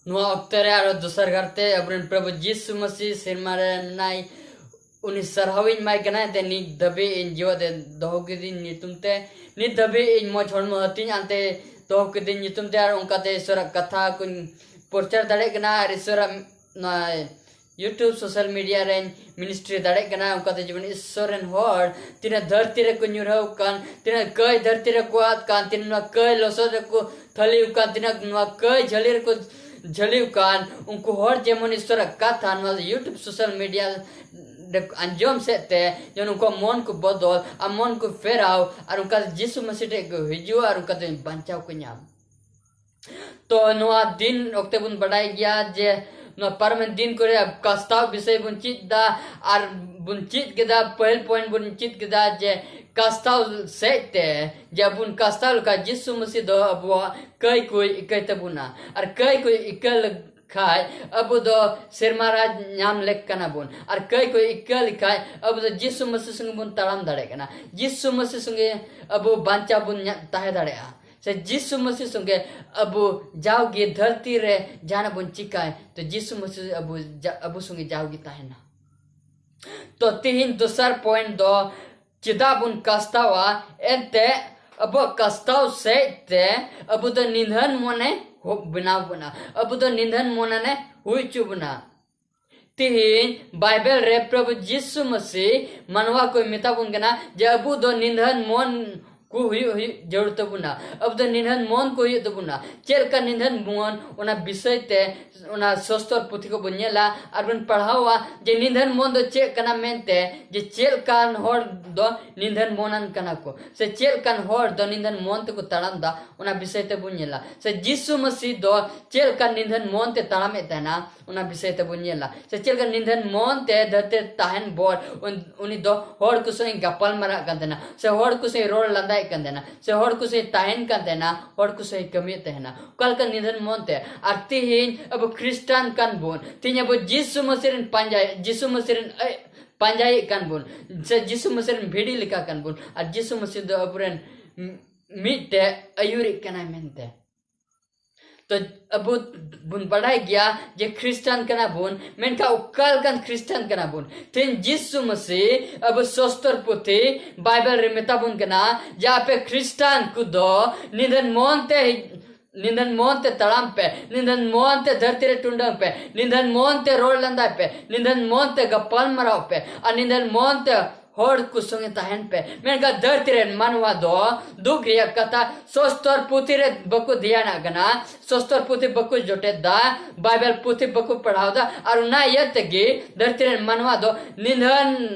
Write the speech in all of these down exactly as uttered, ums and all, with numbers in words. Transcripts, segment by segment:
ᱱᱚᱣᱟ ᱚᱠᱛᱮ ᱨᱮ ᱟᱨᱚ ᱫᱚᱥᱟᱨ ᱜᱟᱨᱛᱮ ᱟᱵᱚᱨᱮᱱ ᱯᱨᱚᱵᱷᱩ ᱡᱤᱥᱩ ᱢᱟᱹᱥᱤ ᱥᱮᱨᱢᱟ ᱨᱮ ᱢᱮᱱᱟᱭ, ᱩᱱᱤ ᱥᱟᱨᱦᱟᱣᱤᱧ ᱮᱢᱟᱭ ᱠᱟᱱᱟ, ᱮᱱᱛᱮ ᱱᱤᱛ ᱫᱷᱟᱹᱵᱤᱡ ᱤᱧ ᱡᱤᱣᱮᱫ ᱮ ᱫᱚᱦᱚ ᱠᱤᱫᱤᱧ ᱧᱩᱛᱩᱢ ᱛᱮ᱾ ᱱᱤᱛ ᱫᱷᱟᱹᱵᱤᱡ ᱤᱧ ᱢᱚᱡᱽ ᱦᱚᱲᱢᱚ ᱦᱟᱹᱴᱤᱧ ᱟᱱᱛᱮ ᱫᱚᱦᱚ ᱠᱤᱫᱤᱧ ᱧᱩᱛᱩᱢ ᱛᱮ, ᱟᱨ ᱚᱱᱠᱟᱛᱮ ᱤᱥᱚᱨᱟᱜ ᱠᱟᱛᱷᱟ ᱠᱚᱧ ᱯᱨᱚᱪᱟᱨ ᱫᱟᱲᱮᱭᱟᱜ ᱠᱟᱱᱟ, ᱟᱨ ᱤᱥᱚᱨᱟᱜ ᱱᱚᱣᱟ YouTube, social media ᱨᱮᱧ ministry ᱫᱟᱲᱮᱭᱟᱜ ᱠᱟᱱᱟ᱾ ᱚᱱᱠᱟᱛᱮ ᱡᱮᱢᱚᱱ ᱤᱥᱚᱨ ᱨᱮᱱ ᱦᱚᱲ ᱛᱤᱱᱟᱹᱜ ᱫᱷᱟᱹᱨᱛᱤ ᱨᱮᱠᱚ ᱧᱩᱨᱦᱟᱹᱣ ᱠᱟᱱ, ᱛᱤᱱᱟᱹᱜ ᱠᱟᱹᱭ ᱫᱷᱟᱹᱨᱛᱤ ᱨᱮᱠᱚ ᱟᱫ ᱠᱟᱱ, ᱛᱤᱱᱟᱹᱜ ᱱᱚᱣᱟ ᱠᱟᱹᱭ ᱞᱚᱥᱚᱫ ᱨᱮᱠᱚ ᱛᱷᱟᱹᱞᱤᱣ ᱠᱟᱱ, ᱛᱤᱱᱟᱹᱜ ᱱᱚᱣᱟ ᱠᱟᱹᱭ ᱡᱷᱟᱹᱞᱤ ᱨᱮᱠᱚ ᱡᱷᱟᱹᱞᱤᱣ ᱠᱟᱱ, ᱩᱱᱠᱩ ᱦᱚᱲ ᱡᱮᱢᱚᱱ ᱤᱥᱚᱨᱟᱜ ᱠᱟᱛᱷᱟ ᱱᱚᱣᱟ YouTube, social media ᱨᱮ ᱟᱸᱡᱚᱢ ᱥᱮᱫ ᱛᱮ ᱡᱮᱢᱚᱱ ᱩᱱᱠᱩᱣᱟᱜ ᱢᱚᱱ ᱠᱚ ᱵᱚᱫᱚᱞ ᱟᱨ ᱢᱚᱱ ᱠᱚ ᱯᱷᱮᱨᱟᱣ, ᱟᱨ ᱚᱱᱠᱟ ᱡᱤᱥᱩ ᱢᱟᱹᱥᱤ ᱴᱷᱮᱡ ᱠᱚ ᱦᱤᱡᱩᱜᱼᱟ ᱟᱨ ᱚᱱᱠᱟᱛᱮ ᱵᱟᱧᱪᱟᱣ ᱠᱚ ᱧᱟᱢ᱾ ᱛᱚ ᱱᱚᱣᱟ ᱫᱤᱱ ᱚᱠᱛᱮ ᱵᱚᱱ ᱵᱟᱰᱟᱭ ᱜᱮᱭᱟ ᱡᱮ ᱱᱚᱣᱟ ᱯᱟᱨᱚᱢᱮᱱ ᱫᱤᱱ ᱠᱚᱨᱮ ᱠᱟᱥᱛᱟᱣ ᱵᱤᱥᱚᱭ ᱵᱚᱱ ᱪᱮᱫ ᱫᱟ, ᱟᱨ ᱵᱚᱱ ᱪᱮᱫ ᱠᱮᱫᱟ, ᱯᱟᱹᱦᱤᱞ point ᱵᱚᱱ ᱪᱮᱫ ᱠᱮᱫᱟ ᱡᱮ ᱠᱟᱥᱛᱟᱣ ᱥᱮᱫ ᱛᱮ, ᱡᱮ ᱟᱵᱚᱱ ᱠᱟᱥᱛᱟᱣ ᱞᱮᱠᱟ ᱡᱤᱥᱩ ᱢᱟᱹᱥᱤ ᱫᱚ ᱟᱵᱚᱣᱟᱜ ᱠᱟᱹᱭ ᱠᱚᱭ ᱤᱠᱟᱹᱭ ᱛᱟᱵᱚᱱᱟ, ᱟᱨ ᱠᱟᱹᱭ ᱠᱚᱭ ᱤᱠᱟᱹ ᱞᱮᱠᱷᱟᱡ ᱟᱵᱚ ᱫᱚ ᱥᱮᱨᱢᱟ ᱨᱟᱡᱽ ᱧᱟᱢ ᱞᱮᱠ ᱠᱟᱱᱟ ᱵᱚᱱ, ᱟᱨ ᱠᱟᱹᱭ ᱠᱚᱭ ᱤᱠᱟᱹ ᱞᱮᱠᱷᱟᱡ ᱟᱵᱚ ᱫᱚ ᱡᱤᱥᱩ ᱢᱟᱹᱥᱤ ᱥᱚᱸᱜᱮ ᱵᱚᱱ ᱛᱟᱲᱟᱢ ᱫᱟᱲᱮᱭᱟᱜ ᱠᱟᱱᱟ, ᱡᱤᱥᱩ ᱢᱟᱹᱥᱤ ᱥᱚᱸᱜᱮ ᱟᱵᱚ ᱵᱟᱧᱪᱟᱣ ᱵᱚᱱ ᱧᱟ-, ᱛᱟᱦᱮᱸ ᱫᱟᱲᱮᱭᱟᱜᱼᱟ᱾ ᱥᱮ ᱡᱤᱥᱩ ᱢᱟᱹᱥᱤ ᱥᱚᱸᱜᱮ ᱟᱵᱚ ᱡᱟᱣᱜᱮ ᱫᱷᱟᱹᱨᱛᱤ ᱨᱮ ᱡᱟᱦᱟᱱᱟᱜ ᱵᱚᱱ ᱪᱤᱠᱟᱭ, ᱛᱚ ᱡᱤᱥᱩ ᱢᱟᱹᱥᱤ ᱟᱵᱚ ᱡᱟ-, ᱟᱵᱚ ᱥᱚᱸᱜᱮ ᱡᱟᱣᱜᱮ ᱛᱟᱦᱮᱱᱟ᱾ ᱛᱚ ᱛᱤᱦᱤᱧ ᱫᱚᱥᱟᱨ point ᱫᱚ ᱪᱮᱫᱟᱜ ᱵᱚᱱ ᱠᱟᱥᱛᱟᱣᱟ? ᱮᱱᱛᱮ ᱟᱵᱚᱣᱟᱜ ᱠᱟᱥᱛᱟᱣ ᱥᱮᱫ ᱛᱮ ᱟᱵᱚ ᱫᱚ ᱱᱤᱫᱷᱟᱹᱱ ᱢᱚᱱᱮ ᱦᱚ-, ᱵᱮᱱᱟᱣ ᱵᱚᱱᱟ᱾ ᱟᱵᱚ ᱫᱚ ᱱᱤᱫᱷᱟᱹᱱ ᱢᱚᱱᱮ ᱦᱩᱭ ᱦᱚᱪᱚ ᱵᱚᱱᱟ᱾ ᱛᱤᱦᱤᱧ ᱵᱟᱭᱵᱮᱞ ᱨᱮ ᱯᱨᱚᱵᱷᱩ ᱡᱤᱥᱩ ᱢᱟᱹᱥᱤ ᱢᱟᱱᱣᱟ ᱠᱚᱭ ᱢᱮᱛᱟ ᱵᱚᱱ ᱠᱟᱱᱟ ᱡᱮ ᱟᱵᱚ ᱫᱚ ᱱᱤᱫᱷᱟᱹᱱ ᱢᱚᱱ ᱠᱚ ᱦᱩᱭᱩᱜ, ᱦᱩᱭᱩᱜ ᱡᱟᱹᱨᱩᱲ ᱛᱟᱵᱚᱱᱟ᱾ ᱟᱵᱚ ᱫᱚ ᱱᱤᱫᱷᱟᱹᱱ ᱢᱚᱱ ᱠᱚ ᱦᱩᱭᱩᱜ ᱛᱟᱵᱚᱱᱟ᱾ ᱪᱮᱫ ᱞᱮᱠᱟ ᱱᱤᱫᱷᱟᱹᱱ ᱢᱚᱱ, ᱚᱱᱟ ᱵᱤᱥᱚᱭ ᱛᱮ ᱚᱱᱟ ᱥᱚᱥᱛᱚᱨ ᱯᱩᱛᱷᱤ ᱠᱚᱵᱚᱱ ᱧᱮᱞᱟ ᱟᱨ ᱵᱚᱱ ᱯᱟᱲᱦᱟᱣᱟ ᱡᱮ ᱱᱤᱫᱷᱟᱹᱱ ᱢᱚᱱ ᱫᱚ ᱪᱮᱫ ᱠᱟᱱᱟ ᱢᱮᱱᱛᱮ, ᱡᱮ ᱪᱮᱫ ᱞᱮᱠᱟᱱ ᱦᱚᱲ ᱫᱚ ᱱᱤᱫᱷᱟᱹᱱ ᱢᱚᱱᱟᱱ ᱠᱟᱱᱟ ᱠᱚ, ᱥᱮ ᱪᱮᱫ ᱞᱮᱠᱟᱱ ᱦᱚᱲ ᱫᱚ ᱱᱤᱫᱷᱟᱹᱱ ᱢᱚᱱ ᱛᱮᱠᱚ ᱛᱟᱲᱟᱢ ᱫᱟ, ᱚᱱᱟ ᱵᱤᱥᱚᱭ ᱛᱮᱵᱚᱱ ᱧᱮᱞᱟ᱾ ᱥᱮ ᱡᱤᱥᱩ ᱢᱟᱹᱥᱤ ᱫᱚ ᱪᱮᱫ ᱞᱮᱠᱟᱱ ᱱᱤᱫᱷᱟᱹᱱ ᱢᱚᱱ ᱛᱮ ᱛᱟᱲᱟᱢᱮᱫ ᱛᱟᱦᱮᱱᱟ, ᱚᱱᱟ ᱵᱤᱥᱚᱭ ᱛᱮᱵᱚᱱ ᱧᱮᱞᱟ᱾ ᱥᱮ ᱪᱮᱫ ᱞᱮᱠᱟ ᱱᱤᱫᱷᱟᱹᱱ ᱢᱚᱱ ᱛᱮ ᱫᱷᱟᱹᱨᱛᱤ ᱨᱮ ᱛᱟᱦᱮᱱ ᱵᱷᱳᱨ ᱩᱱ-, ᱩᱱᱤ ᱫᱚ ᱦᱚᱲ ᱠᱚ ᱥᱟᱶ ᱜᱟᱯᱟᱞ ᱢᱟᱨᱟᱜ ᱠᱟᱱ ᱛᱟᱦᱮᱱᱟ, ᱥᱮ ᱦᱚᱲ ᱠᱚ ᱥᱟᱶ ᱨᱚᱲ ᱞᱟᱸᱫᱟᱭᱮᱫ ᱠᱟᱱ ᱛᱟᱦᱮᱱᱟ, ᱥᱮ ᱦᱚᱲ ᱠᱚ ᱥᱟᱶ ᱛᱟᱦᱮᱱ ᱠᱟᱱ ᱛᱟᱦᱮᱱᱟ, ᱦᱚᱲ ᱠᱚ ᱥᱟᱶ ᱠᱟᱹᱢᱤᱭᱮᱫ ᱛᱟᱦᱮᱱᱟ᱾ ᱚᱠᱟ ᱞᱮᱠᱟ ᱱᱤᱫᱷᱟᱹᱱ ᱢᱚᱱ ᱛᱮ? ᱟᱨ ᱛᱤᱦᱤᱧ ᱟᱵᱚ ᱠᱷᱨᱤᱥᱴᱟᱱ ᱠᱟᱱ ᱵᱚᱱ, ᱛᱤᱦᱤᱧ ᱟᱵᱚ ᱡᱤᱥᱩ ᱢᱟᱹᱥᱤ ᱨᱮᱱ ᱯᱟᱸᱡᱟᱭ, ᱡᱤᱥᱩ ᱢᱟᱹᱥᱤ ᱨᱮᱱ ᱟᱹᱭ-, ᱯᱟᱸᱡᱟᱭᱮᱫ ᱠᱟᱱ ᱵᱚᱱ, ᱥᱮ ᱡᱤᱥᱩ ᱢᱟᱹᱥᱤ ᱨᱮᱱ ᱵᱷᱤᱲᱤ ᱞᱮᱠᱟ ᱠᱟᱱ ᱵᱚᱱ, ᱟᱨ ᱡᱤᱥᱩ ᱢᱟᱹᱥᱤ ᱫᱚ ᱟᱵᱚᱨᱮᱱ ᱢ-, ᱢᱤᱫᱴᱮᱡ ᱟᱹᱭᱩᱨᱤᱡ ᱠᱟᱱᱟᱭ ᱢᱮᱱᱛᱮ᱾ ᱛᱚ ᱟᱵᱚ ᱵᱚᱱ ᱵᱟᱰᱟᱭ ᱜᱮᱭᱟ ᱡᱮ ᱠᱷᱨᱤᱥᱴᱟᱱ ᱠᱟᱱᱟ ᱵᱚᱱ, ᱢᱮᱱᱠᱷᱟᱱ ᱚᱠᱟ ᱞᱮᱠᱟᱱ ᱠᱷᱨᱤᱥᱴᱟᱱ ᱠᱟᱱᱟ ᱵᱚᱱ? ᱛᱮᱦᱮᱧ ᱡᱤᱥᱩ ᱢᱟᱹᱥᱤ ᱟᱵᱚ ᱥᱚᱥᱛᱚᱨ ᱯᱩᱛᱷᱤ ᱵᱟᱭᱵᱮᱞ ᱨᱮ ᱢᱮᱛᱟ ᱵᱚᱱ ᱠᱟᱱᱟ ᱡᱮ ᱟᱯᱮ ᱠᱷᱨᱤᱥᱴᱟᱱ ᱠᱚᱫᱚ ᱱᱤᱫᱷᱟᱹᱱ ᱢᱚᱱ ᱛᱮ, ᱱᱤᱫᱷᱟᱹᱱ ᱢᱚᱱ ᱛᱮ ᱛᱟᱲᱟᱢ ᱯᱮ, ᱱᱤᱫᱷᱟᱹᱱ ᱢᱚᱱ ᱛᱮ ᱫᱷᱟᱹᱨᱛᱤ ᱨᱮ ᱴᱩᱰᱟᱹᱝ ᱯᱮ, ᱱᱤᱫᱷᱟᱹᱱ ᱢᱚᱱ ᱛᱮ ᱨᱚᱲ ᱞᱟᱸᱫᱟᱭ ᱯᱮ, ᱱᱤᱫᱷᱟᱹᱱ ᱢᱚᱱ ᱛᱮ ᱜᱟᱯᱟᱞ ᱢᱟᱨᱟᱣ ᱯᱮ, ᱟᱨ ᱱᱤᱫᱷᱟᱹᱱ ᱢᱚᱱ ᱛᱮ ᱦᱚᱲ ᱠᱚ ᱥᱚᱸᱜᱮ ᱛᱟᱦᱮᱱ ᱯᱮ᱾ ᱢᱮᱱᱠᱷᱟᱱ ᱫᱷᱟᱹᱨᱛᱤ ᱨᱮᱱ ᱢᱟᱱᱣᱟ ᱫᱚ ᱫᱩᱠ ᱨᱮᱭᱟᱜ ᱠᱟᱛᱷᱟ ᱥᱚᱥᱛᱚᱨ ᱯᱩᱛᱷᱤ ᱨᱮ ᱵᱟᱠᱚ ᱫᱷᱮᱭᱟᱱᱟᱜ ᱠᱟᱱᱟ, ᱥᱚᱥᱛᱚᱨ ᱯᱩᱛᱷᱤ ᱵᱟᱠᱚ ᱡᱚᱴᱮᱫ ᱫᱟ, ᱵᱟᱭᱵᱮᱞ ᱯᱩᱛᱷᱤ ᱵᱟᱠᱚ ᱯᱟᱲᱦᱟᱣ ᱫᱟ, ᱟᱨ ᱚᱱᱟ ᱤᱭᱟᱹ ᱛᱮᱜᱮ ᱫᱷᱟᱹᱨᱛᱤ ᱨᱮᱱ ᱢᱟᱱᱣᱟ ᱫᱚ ᱱᱤᱫᱷᱟᱹᱱ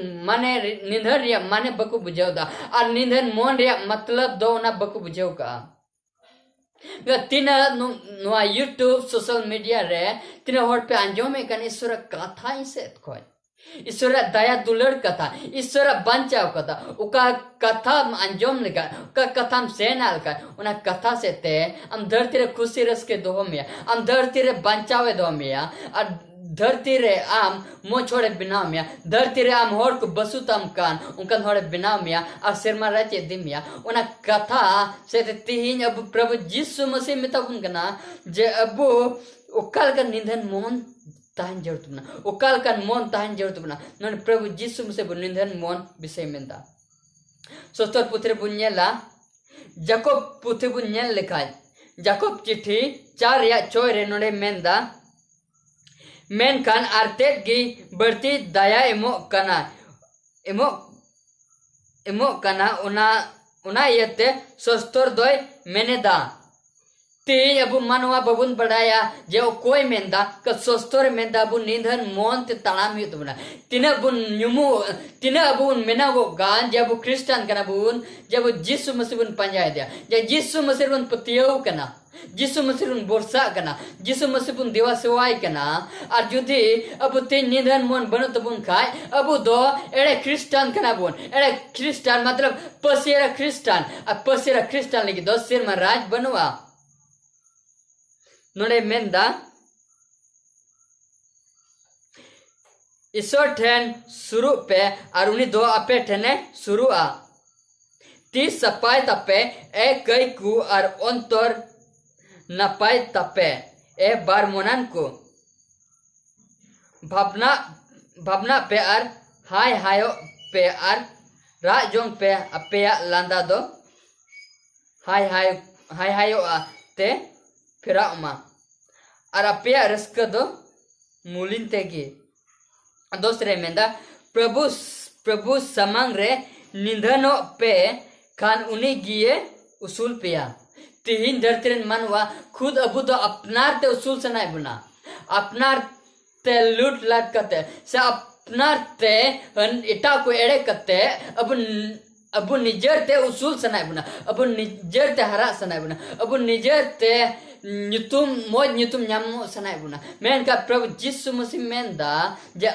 ᱢᱟᱱᱮ, ᱱᱤᱫᱷᱟᱹᱱ ᱨᱮᱭᱟᱜ ᱢᱟᱱᱮ ᱵᱟᱠᱚ ᱵᱩᱡᱷᱟᱹᱣ ᱫᱟ, ᱟᱨ ᱱᱤᱫᱷᱟᱹᱱ ᱢᱚᱱ ᱨᱮᱭᱟᱜ ᱢᱚᱛᱞᱚᱵ ᱫᱚ ᱚᱱᱟ ᱵᱟᱠᱚ ᱵᱩᱡᱷᱟᱹᱣ ᱠᱟᱜᱼᱟ᱾ ᱛᱤᱱᱟᱹᱜ ᱱᱚ-, ᱱᱚᱣᱟ YouTube, social media ᱨᱮ ᱛᱤᱱᱟᱹᱜ ᱦᱚᱲ ᱯᱮ ᱟᱸᱡᱚᱢᱮᱫ ᱠᱟᱱ ᱤᱥᱥᱚᱨᱟᱜ ᱠᱟᱛᱷᱟ ᱤᱧ ᱥᱮᱫ ᱠᱷᱚᱱ, ᱤᱥᱥᱚᱨᱟᱜ ᱫᱟᱭᱟ ᱫᱩᱞᱟᱹᱲ ᱠᱟᱛᱷᱟ, ᱤᱥᱥᱚᱨᱟᱜ ᱵᱟᱧᱪᱟᱣ ᱠᱟᱛᱷᱟ, ᱚᱠᱟ ᱠᱟᱛᱷᱟᱢ ᱟᱸᱡᱚᱢ ᱞᱮᱠᱷᱟᱱ, ᱚᱠᱟ ᱠᱟᱛᱷᱟᱢ ᱥᱮᱱᱟ ᱞᱮᱠᱷᱟᱱ, ᱚᱱᱟ ᱠᱟᱛᱷᱟ ᱥᱮᱫ ᱛᱮ ᱟᱢ ᱫᱷᱟᱹᱨᱛᱤ ᱨᱮ ᱠᱷᱩᱥᱤ ᱨᱟᱹᱥᱠᱟᱹ ᱫᱚᱦᱚ ᱢᱮᱭᱟ, ᱟᱢ ᱫᱷᱟᱹᱨᱛᱤ ᱨᱮ ᱵᱟᱧᱪᱟᱣᱮ ᱫᱚᱦᱚ ᱢᱮᱭᱟ, ᱟᱨ ᱫᱷᱟᱹᱨᱛᱤ ᱨᱮ ᱟᱢ ᱢᱚᱡᱽ ᱦᱚᱲᱮ ᱵᱮᱱᱟᱣ ᱢᱮᱭᱟ, ᱫᱷᱟᱹᱨᱛᱤ ᱨᱮ ᱟᱢ ᱦᱚᱲ ᱠᱚ ᱵᱟᱹᱥᱩ ᱛᱟᱢ ᱠᱟᱱ ᱚᱱᱠᱟᱱ ᱦᱚᱲᱮ ᱵᱮᱱᱟᱣ ᱢᱮᱭᱟ, ᱟᱨ ᱥᱮᱨᱢᱟ ᱨᱟᱡᱽ ᱤᱫᱤ ᱢᱮᱭᱟ᱾ ᱚᱱᱟ ᱠᱟᱛᱷᱟ ᱥᱮᱫ ᱛᱮ ᱛᱤᱦᱤᱧ ᱟᱵᱚ ᱯᱨᱚᱵᱷᱩ ᱡᱤᱥᱩ ᱢᱟᱹᱥᱤ ᱢᱮᱛᱟ ᱵᱚᱱ ᱠᱟᱱᱟ ᱡᱮ ᱟᱵᱚ ᱚᱠᱟ ᱞᱮᱠᱟᱱ ᱱᱤᱫᱷᱟᱹᱱ ᱢᱚᱱ ᱛᱟᱦᱮᱱ ᱡᱟᱹᱨᱩᱲ ᱛᱟᱵᱚᱱᱟ, ᱚᱠᱟ ᱞᱮᱠᱟᱱ ᱢᱚᱱ ᱛᱟᱦᱮᱱ ᱡᱟᱹᱨᱩᱲ ᱛᱟᱵᱚᱱᱟ᱾ ᱱᱚᱰᱮ ᱯᱨᱚᱵᱷᱩ ᱡᱤᱥᱩ ᱢᱟᱹᱥᱤ ᱟᱵᱚ ᱱᱤᱫᱷᱟᱹᱱ ᱢᱚᱱ ᱵᱤᱥᱚᱭ ᱢᱮᱱᱫᱟ᱾ ᱥᱚᱥᱛᱚᱨ ᱯᱩᱛᱷᱤ ᱨᱮᱵᱚᱱ ᱧᱮᱞᱟ, ᱡᱟᱠᱚᱵ ᱯᱩᱛᱷᱤ ᱵᱚᱱ ᱧᱮᱞ ᱞᱮᱠᱷᱟᱱ, ᱡᱟᱠᱚᱵ ᱪᱤᱴᱷᱤ ᱪᱟᱨ ᱨᱮᱭᱟᱜ ᱪᱷᱚᱭ ᱨᱮ ᱱᱚᱰᱮ ᱢᱮᱱᱫᱟ, ᱢᱮᱱᱠᱷᱟᱱ ᱟᱨ ᱛᱮᱫ ᱜᱮ ᱵᱟᱹᱲᱛᱤ ᱫᱟᱭᱟ ᱮᱢᱚᱜ ᱠᱟᱱᱟ, ᱮᱢᱚᱜ, ᱮᱢᱚᱜ ᱠᱟᱱᱟ, ᱚᱱᱟ, ᱚᱱᱟ ᱤᱭᱟᱹᱛᱮ ᱥᱚᱥᱛᱚᱨ ᱫᱚᱭ ᱢᱮᱱᱮᱫᱟ᱾ ᱛᱮᱦᱮᱧ ᱟᱵᱚ ᱢᱟᱱᱣᱟ ᱵᱟᱵᱚᱱ ᱵᱟᱲᱟᱭᱟ ᱡᱮ ᱚᱠᱚᱭ ᱢᱮᱱᱫᱟ, ᱠᱟ ᱥᱚᱥᱛᱚᱨᱮ ᱢᱮᱱᱫᱟ, ᱟᱵᱚ ᱱᱤᱫᱷᱟᱹᱱ ᱢᱚᱱ ᱛᱮ ᱛᱟᱲᱟᱢ ᱦᱩᱭᱩᱜ ᱛᱟᱵᱚᱱᱟ᱾ ᱛᱤᱱᱟᱹᱜ ᱵᱚᱱ ᱧᱩᱢᱩ, ᱛᱤᱱᱟᱹᱜ ᱟᱵᱚ ᱵᱚᱱ ᱢᱮᱱᱚᱜᱚᱜ ᱠᱟᱱ ᱡᱮ ᱟᱵᱚ ᱠᱷᱨᱤᱥᱴᱟᱱ ᱠᱟᱱᱟ ᱵᱚᱱ, ᱡᱮ ᱟᱵᱚ ᱡᱤᱥᱩ ᱢᱟᱹᱥᱤ ᱵᱚᱱ ᱯᱟᱸᱡᱟᱭᱮᱫᱮᱭᱟ, ᱡᱮ ᱡᱤᱥᱩ ᱢᱟᱹᱥᱤ ᱨᱮᱵᱚᱱ ᱯᱟᱹᱛᱭᱟᱹᱣ ᱠᱟᱱᱟ, ᱡᱤᱥᱩ ᱢᱟᱹᱥᱤ ᱨᱮᱵᱚᱱ ᱵᱷᱚᱨᱥᱟᱜ ᱠᱟᱱᱟ, ᱡᱤᱥᱩ ᱢᱟᱹᱥᱤ ᱵᱚᱱ ᱫᱮᱣᱟ ᱥᱮᱣᱟᱭ ᱠᱟᱱᱟ, ᱟᱨ ᱡᱩᱫᱤ ᱟᱵᱚ ᱛᱮᱦᱮᱧ ᱱᱤᱫᱷᱟᱹᱱ ᱢᱚᱱ ᱵᱟᱹᱱᱩᱜ ᱛᱟᱵᱚᱱ ᱠᱷᱟᱡ, ᱟᱵᱚ ᱫᱚ ᱮᱲᱮ ᱠᱷᱨᱤᱥᱴᱟᱱ ᱠᱟᱱᱟ ᱵᱚᱱ᱾ ᱮᱲᱮ ᱠᱷᱨᱤᱥᱴᱟᱱ ᱢᱚᱛᱞᱚᱵ ᱯᱟᱹᱥᱤᱭᱟᱹᱨᱟ ᱠᱷᱨᱤᱥᱴᱟᱱ, ᱟᱨ ᱯᱟᱹᱥᱤᱭᱟᱹᱨᱟ ᱠᱷᱨᱤᱥᱴᱟᱱ ᱞᱟᱹᱜᱤᱫ ᱫᱚ ᱥᱮᱨᱢᱟ ᱨᱟᱡᱽ ᱵᱟᱹᱱᱩᱜᱼᱟ᱾ ᱱᱚᱰᱮ ᱢᱮᱱᱫᱟ, ᱤᱥᱚᱨ ᱴᱷᱮᱱ ᱥᱩᱨᱩᱜ ᱯᱮ ᱟᱨ ᱩᱱᱤ ᱫᱚ ᱟᱯᱮ ᱴᱷᱮᱱᱮ ᱥᱩᱨᱩᱜᱼᱟ᱾ ᱛᱤ ᱥᱟᱯᱷᱟᱭ ᱛᱟᱯᱮ, ᱮ ᱠᱟᱹᱭ ᱠᱚ ᱟᱨ ᱚᱱᱛᱚᱨ ᱱᱟᱯᱟᱭ ᱛᱟᱯᱮ, ᱮ ᱵᱟᱨ ᱢᱚᱱᱟᱱ ᱠᱚ᱾ ᱵᱷᱟᱵᱽᱱᱟ, ᱵᱷᱟᱵᱽᱱᱟᱜ ᱯᱮ ᱟᱨ ᱦᱟᱭ ᱦᱟᱭᱚᱜ ᱯᱮ ᱟᱨ ᱨᱟᱜ ᱡᱚᱝ ᱯᱮ, ᱟᱯᱮᱭᱟᱜ ᱞᱟᱸᱫᱟ ᱫᱚ ᱦᱟᱭ ᱦᱟᱭ, ᱦᱟᱭ ᱦᱟᱭᱚᱜᱼᱟ ᱛᱮ ᱯᱷᱮᱨᱟᱜ ᱢᱟ, ᱟᱨ ᱟᱯᱮᱭᱟᱜ ᱨᱟᱹᱥᱠᱟᱹ ᱫᱚ ᱢᱩᱞᱤᱱ ᱛᱮᱜᱮ᱾ ᱫᱚᱥ ᱨᱮ ᱢᱮᱱᱫᱟ, ᱯᱨᱚᱵᱷᱩ, ᱯᱨᱚᱵᱷᱩ ᱥᱟᱢᱟᱝ ᱨᱮ ᱱᱤᱫᱷᱟᱹᱱᱚᱜ ᱯᱮ, ᱠᱷᱟᱱ ᱩᱱᱤ ᱜᱮᱭᱮ ᱩᱥᱩᱞ ᱯᱮᱭᱟ᱾ ᱛᱤᱦᱤᱧ ᱫᱷᱟᱹᱨᱛᱤ ᱨᱮᱱ ᱢᱟᱱᱣᱟ ᱠᱷᱩᱫ ᱟᱵᱚ ᱫᱚ ᱟᱯᱱᱟᱨ ᱛᱮ ᱩᱥᱩᱞ ᱥᱟᱱᱟᱭᱮᱫ ᱵᱚᱱᱟ, ᱟᱯᱱᱟᱨ ᱛᱮ ᱞᱩᱴ ᱞᱟᱴ ᱠᱟᱛᱮ ᱥᱮ ᱟᱯᱱᱟᱨ ᱛᱮ ᱮᱴᱟᱜ ᱠᱚ ᱮᱲᱮ ᱠᱟᱛᱮ ᱟᱵᱚ, ᱟᱵᱚ ᱱᱤᱡᱮᱨ ᱛᱮ ᱩᱥᱩᱞ ᱥᱟᱱᱟᱭᱮᱫ ᱵᱚᱱᱟ, ᱟᱵᱚ ᱱᱤᱡᱮᱨ ᱛᱮ ᱦᱟᱨᱟᱜ ᱥᱟᱱᱟᱭᱮᱫ ᱵᱚᱱᱟ, ᱟᱵᱚ ᱱᱤᱡᱮᱨ ᱛᱮ ᱧᱩᱛᱩᱢ, ᱢᱚᱡᱽ ᱧᱩᱛᱩᱢ ᱧᱟᱢᱚᱜ ᱥᱟᱱᱟᱭᱮᱫ ᱵᱚᱱᱟ᱾ ᱢᱮᱱᱠᱷᱟᱱ ᱯᱨᱚᱵᱷᱩ ᱡᱤᱥᱩ ᱢᱟᱹᱥᱤ ᱢᱮᱱᱫᱟ ᱡᱮ,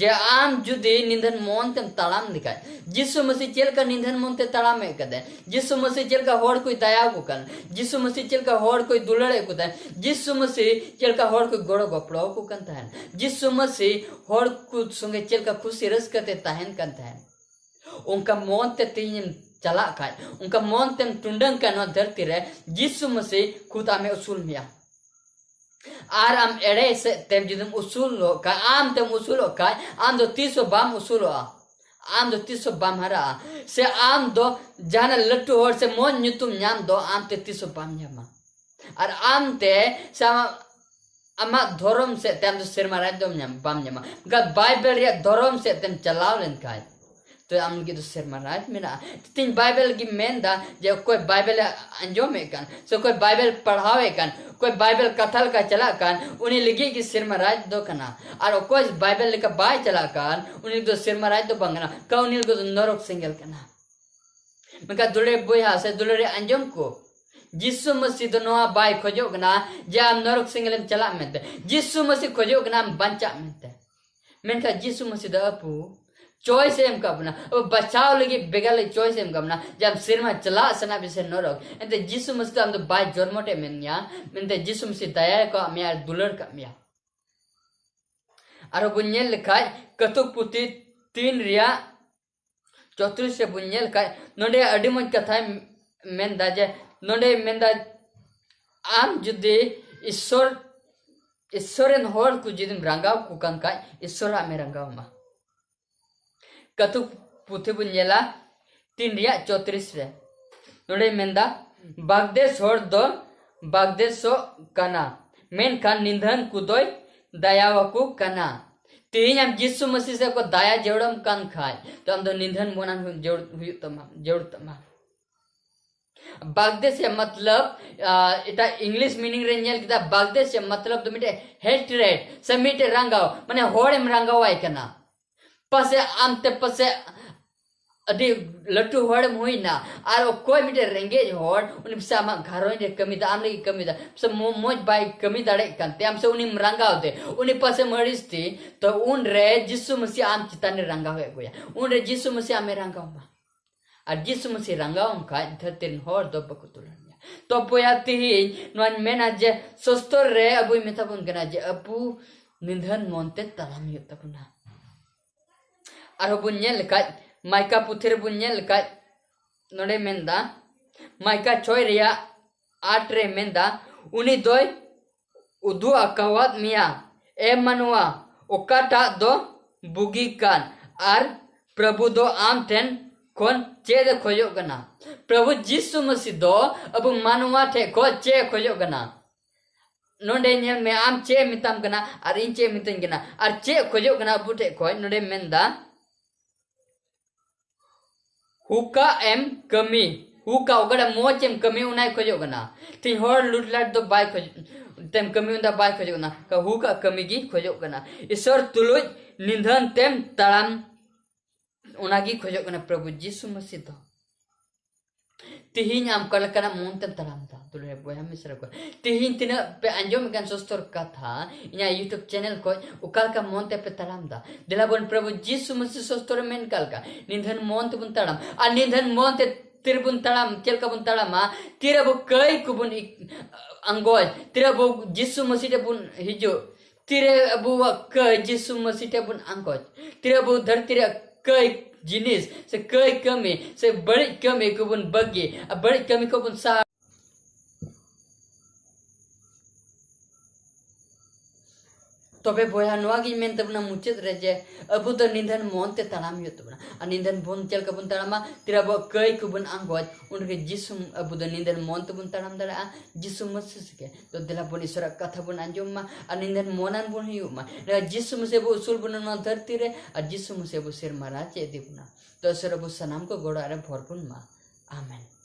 ᱡᱮ ᱟᱢ ᱡᱩᱫᱤ ᱱᱤᱫᱷᱟᱹᱱ ᱢᱚᱱ ᱛᱮᱢ ᱛᱟᱲᱟᱢ ᱞᱮᱠᱷᱟᱡ, ᱡᱤᱥᱩ ᱢᱟᱹᱥᱤ ᱪᱮᱫ ᱞᱮᱠᱟ ᱱᱤᱫᱷᱟᱹᱱ ᱢᱚᱱ ᱛᱮ ᱛᱟᱲᱟᱢᱮᱫ ᱠᱟᱱᱟ, ᱡᱤᱥᱩ ᱢᱟᱹᱥᱤ ᱪᱮᱫ ᱞᱮᱠᱟ ᱦᱚᱲ ᱠᱚᱭ ᱫᱟᱭᱟ ᱟᱠᱚ ᱠᱟᱱ, ᱡᱤᱥᱩ ᱢᱟᱹᱥᱤ ᱪᱮᱫ ᱞᱮᱠᱟ ᱦᱚᱲ ᱠᱚᱭ ᱫᱩᱞᱟᱹᱲᱮᱫ ᱠᱚ ᱛᱟᱦᱮᱸᱱ, ᱡᱤᱥᱩ ᱢᱟᱹᱥᱤ ᱪᱮᱫ ᱞᱮᱠᱟ ᱦᱚᱲ ᱠᱚᱭ ᱜᱚᱲᱚ ᱜᱚᱯᱲᱚ ᱟᱠᱚ ᱠᱟᱱ ᱛᱟᱦᱮᱸᱱ, ᱡᱤᱥᱩ ᱢᱟᱹᱥᱤ ᱦᱚᱲ ᱠᱚ ᱥᱚᱸᱜᱮ ᱪᱮᱫ ᱞᱮᱠᱟ ᱠᱷᱩᱥᱤ ᱨᱟᱹᱥᱠᱟᱹ ᱛᱮ ᱛᱟᱦᱮᱸᱱ ᱠᱟᱱ ᱛᱟᱦᱮᱸᱱ, ᱚᱱᱠᱟ ᱢᱚᱱ ᱛᱮ ᱛᱮᱦᱮᱧᱮᱢ ᱪᱟᱞᱟᱜ ᱠᱷᱟᱡ, ᱚᱱᱠᱟ ᱢᱚᱱ ᱛᱮᱢ ᱴᱩᱰᱟᱹᱝ ᱠᱷᱟᱡ ᱱᱚᱣᱟ ᱫᱷᱟᱹᱨᱛᱤ ᱨᱮ, ᱡᱤᱥᱩ ᱢᱟᱹᱥᱤ ᱠᱷᱩᱫ ᱟᱢᱮ ᱩᱥᱩᱞ ᱢᱮᱭᱟ᱾ ᱟᱨ ᱟᱢ ᱮᱲᱮ ᱥᱮᱫ ᱛᱮᱢ ᱡᱩᱫᱤᱢ ᱩᱥᱩᱞᱚᱜ ᱠᱷᱟᱡ, ᱟᱢ ᱛᱮᱢ ᱩᱥᱩᱞᱚᱜ ᱠᱷᱟᱡ, ᱟᱢ ᱫᱚ ᱛᱤᱥ ᱦᱚᱸ ᱵᱟᱢ ᱩᱥᱩᱞᱚᱜᱼᱟ, ᱟᱢ ᱫᱚ ᱛᱤᱥ ᱦᱚᱸ ᱵᱟᱢ ᱦᱟᱨᱟᱜᱼᱟ, ᱥᱮ ᱟᱢ ᱫᱚ ᱡᱟᱦᱟᱱᱟᱜ ᱞᱟᱹᱴᱩ ᱦᱚᱲ ᱥᱮ ᱢᱚᱡᱽ ᱧᱩᱛᱩᱢ ᱧᱟᱢ ᱫᱚ ᱟᱢ ᱛᱮ ᱛᱤᱥ ᱦᱚᱸ ᱵᱟᱢ ᱧᱟᱢᱟ᱾ ᱟᱨ ᱟᱢ ᱛᱮ ᱥᱮ ᱟᱢᱟᱜ, ᱟᱢᱟᱜ ᱫᱷᱚᱨᱚᱢ ᱥᱮᱫ ᱛᱮ ᱟᱢ ᱫᱚ ᱥᱮᱨᱢᱟ ᱨᱟᱡᱽ ᱫᱚᱢ ᱧᱟᱢ, ᱵᱟᱢ ᱧᱟᱢᱟ᱾ ᱢᱮᱱᱠᱷᱟᱱ ᱵᱟᱭᱵᱮᱞ ᱨᱮᱭᱟᱜ ᱫᱷᱚᱨᱚᱢ ᱥᱮᱫ ᱛᱮᱢ ᱪᱟᱞᱟᱣ ᱞᱮᱱᱠᱷᱟᱡ, ᱛᱚ ᱟᱢ ᱞᱟᱹᱜᱤᱫ ᱫᱚ ᱥᱮᱨᱢᱟ ᱨᱟᱡᱽ ᱢᱮᱱᱟᱜᱼᱟ᱾ ᱛᱤᱦᱤᱧ ᱵᱟᱭᱵᱮᱞ ᱜᱮ ᱢᱮᱱᱫᱟ ᱡᱮ ᱚᱠᱚᱭ ᱵᱟᱭᱵᱮᱞᱮ ᱟᱸᱡᱚᱢᱮᱫ ᱠᱟᱱ, ᱥᱮ ᱚᱠᱚᱭ ᱵᱟᱭᱵᱮᱞ ᱯᱟᱲᱦᱟᱣᱮᱫ ᱠᱟᱱ, ᱚᱠᱚᱭ ᱵᱟᱭᱵᱮᱞ ᱠᱟᱛᱷᱟ ᱞᱮᱠᱟ ᱪᱟᱞᱟᱜ ᱠᱟᱱ, ᱩᱱᱤ ᱞᱟᱹᱜᱤᱫ ᱜᱮ ᱥᱮᱨᱢᱟ ᱨᱟᱡᱽ ᱫᱚ ᱠᱟᱱᱟ᱾ ᱟᱨ ᱚᱠᱚᱭ ᱵᱟᱭᱵᱮᱞ ᱞᱮᱠᱟ ᱵᱟᱭ ᱪᱟᱞᱟᱜ ᱠᱟᱱ, ᱩᱱᱤ ᱫᱚ ᱥᱮᱨᱢᱟ ᱨᱟᱡᱽ ᱫᱚ ᱵᱟᱝ ᱠᱟᱱᱟ, ᱠᱟ-, ᱩᱱᱤ ᱫᱚ ᱱᱚᱨᱚᱠ ᱥᱮᱸᱜᱮᱞ ᱠᱟᱱᱟ᱾ ᱢᱮᱱᱠᱷᱟᱱ ᱫᱩᱞᱟᱹᱲᱤ ᱵᱚᱭᱦᱟ ᱥᱮ ᱫᱩᱞᱟᱹᱲᱤ ᱟᱸᱡᱚᱢ ᱠᱚ, ᱡᱤᱥᱩ ᱢᱟᱹᱥᱤ ᱫᱚ ᱱᱚᱣᱟ ᱵᱟᱭ ᱠᱷᱚᱡᱚᱜ ᱠᱟᱱᱟ ᱡᱮ ᱟᱢ ᱱᱚᱨᱚᱠ ᱥᱮᱸᱜᱮᱞᱮᱢ ᱪᱟᱞᱟᱜ ᱢᱮᱱᱛᱮ᱾ ᱡᱤᱥᱩ ᱢᱟᱹᱥᱤ ᱠᱷᱚᱡᱚᱜ ᱠᱟᱱᱟ ᱟᱢ ᱵᱟᱧᱪᱟᱜ ᱢᱮᱱᱛᱮ᱾ ᱢᱮᱱᱠᱷᱟᱱ ᱡᱤᱥᱩ ᱢᱟᱹᱥᱤ ᱫᱚ ᱟᱵᱚ choice ᱮ ᱮᱢ ᱠᱟᱜ ᱵᱚᱱᱟ᱾ ᱟᱵᱚ ᱵᱟᱪᱷᱟᱣ ᱞᱟᱹᱜᱤᱫ ᱵᱮᱜᱟᱞ ᱞᱟᱹᱜᱤᱫ choice ᱮ ᱮᱢ ᱠᱟᱜ ᱵᱚᱱᱟ ᱡᱮ ᱟᱢ ᱥᱮᱨᱢᱟ ᱪᱟᱞᱟᱜ ᱥᱟᱱᱟ ᱵᱮ ᱥᱮ ᱱᱚᱨᱚᱠ᱾ ᱮᱱᱛᱮ ᱡᱤᱥᱩ ᱢᱟᱹᱥᱤ ᱫᱚ ᱟᱢ ᱫᱚ ᱵᱟᱭ ᱡᱚᱨᱢᱚᱴ ᱮ ᱢᱮᱱ ᱢᱮᱭᱟ, ᱢᱮᱱᱛᱮ ᱡᱤᱥᱩ ᱢᱟᱹᱥᱤ ᱫᱟᱭᱟ ᱠᱟᱜ ᱢᱮᱭᱟ ᱟᱨ ᱫᱩᱞᱟᱹᱲ ᱠᱟᱜ ᱢᱮᱭᱟ᱾ ᱟᱨᱦᱚᱸ ᱵᱚᱱ ᱧᱮᱞ ᱞᱮᱠᱷᱟᱡ ᱠᱟᱹᱛᱷᱩᱠ ᱯᱩᱛᱷᱤ ᱛᱤᱱ ᱨᱮᱭᱟᱜ ᱪᱚᱛᱨᱤᱥ ᱨᱮ ᱵᱚᱱ ᱧᱮᱞ ᱠᱷᱟᱡ, ᱱᱚᱰᱮ ᱟᱹᱰᱤ ᱢᱚᱡᱽ ᱠᱟᱛᱷᱟᱭ ᱢᱮᱱᱫᱟ ᱡᱮ, ᱱᱚᱰᱮ ᱢᱮᱱᱫᱟ, ᱟᱢ ᱡᱩᱫᱤ ᱤᱥᱥᱚᱨ ᱤᱥᱥᱚᱨ ᱨᱮᱱ ᱦᱚᱲ ᱠᱚ ᱡᱩᱫᱤᱢ ᱨᱟᱸᱜᱟᱣ ᱠᱚ ᱠᱟᱱ ᱠᱷᱟᱡ, ᱤᱥᱥᱚᱨ ᱟᱢᱮ ᱨᱟᱸᱜᱟᱣ ᱟᱢᱟ᱾ ᱠᱟᱹᱛᱩᱠ ᱯᱩᱛᱷᱤ ᱵᱚᱱ ᱧᱮᱞᱟ, ᱛᱤᱱ ᱨᱮᱭᱟᱜ ᱪᱚᱛᱨᱤᱥ ᱨᱮ᱾ ᱱᱚᱰᱮᱭ ᱢᱮᱱᱫᱟ, ᱵᱟᱜᱽᱫᱮᱥ ᱦᱚᱲ ᱫᱚ ᱵᱟᱜᱽᱫᱮᱥᱚᱜ ᱠᱟᱱᱟ, ᱢᱮᱱᱠᱷᱟᱱ ᱱᱤᱫᱷᱟᱹᱱ ᱠᱚᱫᱚᱭ ᱫᱟᱭᱟᱣᱟᱠᱚ ᱠᱟᱱᱟ᱾ ᱛᱮᱦᱮᱧ ᱟᱢ ᱡᱤᱥᱩ ᱢᱟᱹᱥᱤ ᱥᱮᱫ ᱠᱚ ᱫᱟᱭᱟ ᱡᱟᱹᱨᱩᱲᱟᱢ ᱠᱟᱱ ᱠᱷᱟᱡ, ᱛᱚ ᱟᱢ ᱫᱚ ᱱᱤᱫᱷᱟᱹᱱ ᱢᱚᱱᱟᱱ ᱦᱩᱭᱩᱜ ᱡᱟᱹᱨᱩᱲ, ᱦᱩᱭᱩᱜ ᱛᱟᱢᱟ, ᱡᱟᱹᱨᱩᱲ ᱛᱟᱢᱟ᱾ ᱵᱟᱜᱽᱫᱮᱥ ᱨᱮᱭᱟᱜ ᱢᱚᱛᱞᱚᱵ, ᱟ, ᱮᱴᱟᱜ English meaning ᱨᱮ ᱧᱮᱞ ᱠᱮᱫᱟ, ᱵᱟᱜᱽᱫᱮᱥ ᱨᱮᱭᱟᱜ ᱢᱚᱛᱞᱚᱵ ᱫᱚ ᱢᱤᱫᱴᱮᱡ hatred ᱥᱮ ᱢᱤᱫᱴᱮᱡ ᱨᱟᱸᱜᱟᱣ, ᱢᱟᱱᱮ ᱦᱚᱲᱮᱢ ᱨᱟᱸᱜᱟᱣᱟᱭ ᱠᱟᱱᱟ᱾ ᱯᱟᱥᱮ ᱟᱢᱛᱮ ᱯᱟᱥᱮ ᱟᱹᱰᱤ ᱞᱟᱹᱴᱩ ᱦᱚᱲᱮᱢ ᱦᱩᱭᱱᱟ, ᱟᱨ ᱚᱠᱚᱭ ᱢᱤᱫᱴᱮᱡ ᱨᱮᱸᱜᱮᱡ ᱦᱚᱲ, ᱩᱱᱤ ᱯᱟᱥᱮ ᱟᱢᱟᱜ ᱜᱷᱟᱨᱚᱸᱡᱽ ᱨᱮ ᱠᱟᱹᱢᱤ ᱫᱟ, ᱟᱢ ᱞᱟᱹᱜᱤᱫ ᱠᱟᱹᱢᱤ ᱫᱟ, ᱯᱟᱥᱮ ᱢᱚ-, ᱢᱚᱡᱽ ᱵᱟᱭ ᱠᱟᱹᱢᱤ ᱫᱟᱲᱮᱭᱟᱜ ᱠᱟᱱ ᱛᱮ, ᱟᱢ ᱥᱮ ᱩᱱᱤᱢ ᱨᱟᱸᱜᱟᱣ ᱛᱮ, ᱩᱱᱤ ᱯᱟᱥᱮᱢ ᱟᱹᱲᱤᱥ ᱛᱮ, ᱛᱚ ᱩᱱᱨᱮ ᱡᱤᱥᱩ ᱢᱟᱹᱥᱤ ᱟᱢ ᱪᱮᱛᱟᱱ ᱨᱮ ᱨᱟᱸᱜᱟᱣ ᱮ ᱟᱹᱜᱩᱭᱟ, ᱩᱱᱨᱮ ᱡᱤᱥᱩ ᱢᱟᱹᱥᱤ ᱟᱢᱮ ᱨᱟᱸᱜᱟᱣ ᱢᱟ᱾ ᱟᱨ ᱡᱤᱥᱩ ᱢᱟᱹᱥᱤ ᱨᱟᱸᱜᱟᱣ ᱟᱢ ᱠᱷᱟᱡ, ᱫᱷᱟᱹᱨᱛᱤ ᱨᱮᱱ ᱦᱚᱲ ᱫᱚ ᱵᱟᱠᱚ ᱛᱩᱞᱟᱹ ᱢᱮᱭᱟ᱾ ᱛᱚ ᱵᱚᱭᱦᱟ, ᱛᱤᱦᱤᱧ ᱱᱚᱣᱟᱧ ᱢᱮᱱᱟ ᱡᱮ ᱥᱚᱥᱛᱚᱨ ᱨᱮ ᱟᱵᱚᱭ ᱢᱮᱛᱟ ᱵᱚᱱ ᱠᱟᱱᱟ ᱡᱮ ᱟᱵᱚ ᱱᱤᱫᱷᱟᱹᱱ ᱢᱚᱱ ᱛᱮ ᱛᱟᱲᱟᱢ ᱦᱩᱭᱩᱜ ᱛᱟᱵᱚᱱᱟ᱾ ᱟᱨᱦᱚᱸ ᱵᱚᱱ ᱧᱮᱞ ᱞᱮᱠᱷᱟᱡ, ᱢᱟᱭᱠᱟ ᱯᱩᱛᱷᱤ ᱨᱮᱵᱚᱱ ᱧᱮᱞ ᱞᱮᱠᱷᱟᱡ, ᱱᱚᱰᱮ ᱢᱮᱱᱫᱟ, ᱢᱟᱭᱠᱟ ᱪᱷᱚᱭ ᱨᱮᱭᱟᱜ ᱟᱴ ᱨᱮ ᱢᱮᱱᱫᱟ, ᱩᱱᱤ ᱫᱚᱭ ᱩᱫᱩᱜ ᱟᱠᱟᱣᱟᱫ ᱢᱮᱭᱟ, ᱮ ᱢᱟᱱᱣᱟ, ᱚᱠᱟᱴᱟᱜ ᱫᱚ ᱵᱩᱜᱤ ᱠᱟᱱ, ᱟᱨ ᱯᱨᱚᱵᱷᱩ ᱫᱚ ᱟᱢ ᱴᱷᱮᱱ ᱠᱷᱚᱱ ᱪᱮᱫ ᱮ ᱠᱷᱚᱡᱚᱜ ᱠᱟᱱᱟ? ᱯᱨᱚᱵᱷᱩ ᱡᱤᱥᱩ ᱢᱟᱹᱥᱤ ᱫᱚ ᱟᱵᱚ ᱢᱟᱱᱣᱟ ᱴᱷᱮᱱ ᱠᱷᱚᱱ ᱪᱮᱫ ᱮ ᱠᱷᱚᱡᱚᱜ ᱠᱟᱱᱟ? ᱱᱚᱰᱮ ᱧᱮᱞ ᱢᱮ, ᱟᱢ ᱪᱮᱫ ᱮ ᱢᱮᱛᱟᱢ ᱠᱟᱱᱟ ᱟᱨ ᱤᱧ ᱪᱮᱫ ᱮ ᱢᱤᱛᱟᱹᱧ ᱠᱟᱱᱟ, ᱟᱨ ᱪᱮᱫ ᱮ ᱠᱷᱚᱡᱚᱜ ᱠᱟᱱᱟ ᱟᱵᱚ ᱴᱷᱮᱱ ᱠᱷᱚᱱ? ᱱᱚᱰᱮ ᱢᱮᱱᱫᱟ, ᱦᱩᱠᱟᱜ ᱮᱢ ᱠᱟᱹᱢᱤ, ᱦᱩᱠᱟᱜ ᱚᱠᱟᱴᱟᱜ ᱢᱚᱡᱽ ᱮᱢ ᱠᱟᱹᱢᱤ, ᱚᱱᱟᱭ ᱠᱷᱚᱡᱚᱜ ᱠᱟᱱᱟ᱾ ᱛᱤᱦᱤᱧ ᱦᱚᱲ ᱞᱩᱴᱞᱟᱴ ᱫᱚ ᱵᱟᱭ ᱠᱷᱚᱡ-, ᱛᱮᱢ ᱠᱟᱹᱢᱤ, ᱚᱱᱟ ᱵᱟᱭ ᱠᱷᱚᱡᱚᱜ ᱠᱟᱱᱟ᱾ ᱦᱩᱠᱟᱜ ᱠᱟᱹᱢᱤ ᱜᱮ ᱠᱷᱚᱡᱚᱜ ᱠᱟᱱᱟ᱾ ᱤᱥᱚᱨ ᱛᱩᱞᱩᱡ ᱱᱤᱫᱷᱟᱹᱱ ᱛᱮᱢ ᱛᱟᱲᱟᱢ, ᱚᱱᱟᱜᱮ ᱠᱷᱚᱡᱚᱜ ᱠᱟᱱᱟ ᱯᱨᱚᱵᱷᱩ ᱡᱤᱥᱩ ᱢᱟᱹᱥᱤ ᱫᱚ᱾ ᱛᱤᱦᱤᱧ ᱟᱢ ᱚᱠᱟ ᱞᱮᱠᱟᱱᱟᱜ ᱢᱚᱱ ᱛᱮᱢ ᱛᱟᱲᱟᱢ ᱫᱟ? ᱫᱩᱞᱟᱹᱲ ᱵᱚᱭᱦᱟ ᱢᱤᱥᱨᱟ ᱠᱚ, ᱛᱤᱦᱤᱧ ᱛᱤᱱᱟᱹᱜ ᱯᱮ ᱟᱸᱡᱚᱢᱮᱫ ᱠᱟᱱ ᱥᱚᱥᱛᱚᱨ ᱠᱟᱛᱷᱟ ᱤᱧᱟᱹᱜ YouTube channel ᱠᱷᱚᱡ, ᱚᱠᱟ ᱞᱮᱠᱟ ᱢᱚᱱ ᱛᱮ ᱯᱮ ᱛᱟᱲᱟᱢ ᱫᱟ? ᱫᱮᱞᱟ ᱵᱚᱱ, ᱯᱨᱚᱵᱷᱩ ᱡᱤᱥᱩ ᱢᱟᱹᱥᱤ ᱥᱚᱥᱛᱚᱨ ᱮ ᱢᱮᱱ ᱠᱟᱜ ᱞᱮᱠᱟ, ᱱᱤᱫᱷᱟᱹᱱ ᱢᱚᱱ ᱛᱮᱵᱚᱱ ᱛᱟᱲᱟᱢ᱾ ᱟᱨ ᱱᱤᱫᱷᱟᱹᱱ ᱢᱚᱱ ᱛᱮ ᱛᱤᱨᱮᱵᱚᱱ ᱛᱟᱲᱟᱢ, ᱪᱮᱫ ᱞᱮᱠᱟ ᱵᱚᱱ ᱛᱟᱲᱟᱢᱟ? ᱛᱤᱨᱮ ᱟᱵᱚ ᱠᱟᱹᱭ ᱠᱚᱵᱚᱱ ᱤᱠ-, ᱟᱸᱜᱚᱪ, ᱛᱤᱨᱮ ᱟᱵᱚ ᱡᱤᱥᱩ ᱢᱟᱹᱥᱤ ᱴᱷᱮᱡ ᱵᱚᱱ ᱦᱤᱡᱩᱜ, ᱛᱤᱨᱮ ᱟᱵᱚᱣᱟᱜ ᱠᱟᱹᱭ ᱡᱤᱥᱩ ᱢᱟᱹᱥᱤ ᱴᱷᱮᱡ ᱵᱚᱱ ᱟᱸᱜᱚᱪ, ᱛᱤᱨᱮ ᱟᱵᱚ ᱫᱷᱟᱹᱨᱛᱤ ᱨᱮᱭᱟᱜ ᱠᱟᱹᱭ ᱡᱤᱱᱤᱥ ᱥᱮ ᱠᱟᱹᱭ ᱠᱟᱹᱢᱤ ᱥᱮ ᱵᱟᱹᱲᱤᱡ ᱠᱟᱹᱢᱤ ᱠᱚᱵᱚᱱ ᱵᱟᱹᱜᱤ, ᱟᱨ ᱵᱟᱹᱲᱤᱡ ᱠᱟᱹᱢᱤ ᱠᱚᱵᱚᱱ ᱥᱟᱦᱟ᱾ ᱛᱚᱵᱮ ᱵᱚᱭᱦᱟ, ᱱᱚᱣᱟ ᱜᱤᱧ ᱢᱮᱱ ᱛᱟᱵᱚᱱᱟ ᱢᱩᱪᱟᱹᱫ ᱨᱮ, ᱡᱮ ᱟᱵᱚ ᱫᱚ ᱱᱤᱫᱷᱟᱹᱱ ᱢᱚᱱ ᱛᱮ ᱛᱟᱲᱟᱢ ᱦᱩᱭᱩᱜ ᱛᱟᱵᱚᱱᱟ᱾ ᱟᱨ ᱱᱤᱫᱷᱟᱹᱱ ᱵᱚᱱ ᱪᱮᱫ ᱞᱮᱠᱟ ᱵᱚᱱ ᱛᱟᱲᱟᱢᱟ? ᱛᱤᱨᱮ ᱟᱵᱚᱣᱟᱜ ᱠᱟᱹᱭ ᱠᱚᱵᱚᱱ ᱟᱸᱜᱚᱪ, ᱩᱱ ᱨᱮᱜᱮ ᱡᱤᱥᱩ, ᱟᱵᱚ ᱫᱚ ᱱᱤᱫᱷᱟᱹᱱ ᱢᱚᱱ ᱛᱮᱵᱚᱱ ᱛᱟᱲᱟᱢ ᱫᱟᱲᱮᱭᱟᱜᱼᱟ ᱡᱤᱥᱩ ᱢᱟᱹᱥᱤ ᱥᱮᱫ᱾ ᱛᱚ ᱫᱮᱞᱟ ᱵᱚᱱ ᱤᱥᱚᱨᱟᱜ ᱠᱟᱛᱷᱟ ᱵᱚᱱ ᱟᱸᱡᱚᱢ ᱢᱟ ᱟᱨ ᱱᱤᱫᱷᱟᱹᱱ ᱢᱚᱱᱟᱱ ᱵᱚᱱ ᱦᱩᱭᱩᱜ ᱢᱟ᱾ ᱡᱤᱥᱩ ᱢᱟᱹᱥᱤ ᱟᱵᱚ ᱩᱥᱩᱞ ᱵᱚᱱᱟ ᱱᱚᱣᱟ ᱫᱷᱟᱹᱨᱛᱤ ᱨᱮ, ᱟᱨ ᱡᱤᱥᱩ ᱢᱟᱹᱥᱤ ᱟᱵᱚ ᱥᱮᱨᱢᱟ ᱨᱟᱡᱽ ᱮ ᱤᱫᱤ ᱵᱚᱱᱟ᱾ ᱛᱚ ᱤᱥᱚᱨ ᱟᱵᱚ ᱥᱟᱱᱟᱢ ᱠᱚ ᱜᱚᱲᱚ ᱨᱮ ᱵᱷᱚᱨ ᱵᱚᱱ ᱢᱟ᱾ ᱟᱢᱮᱱ᱾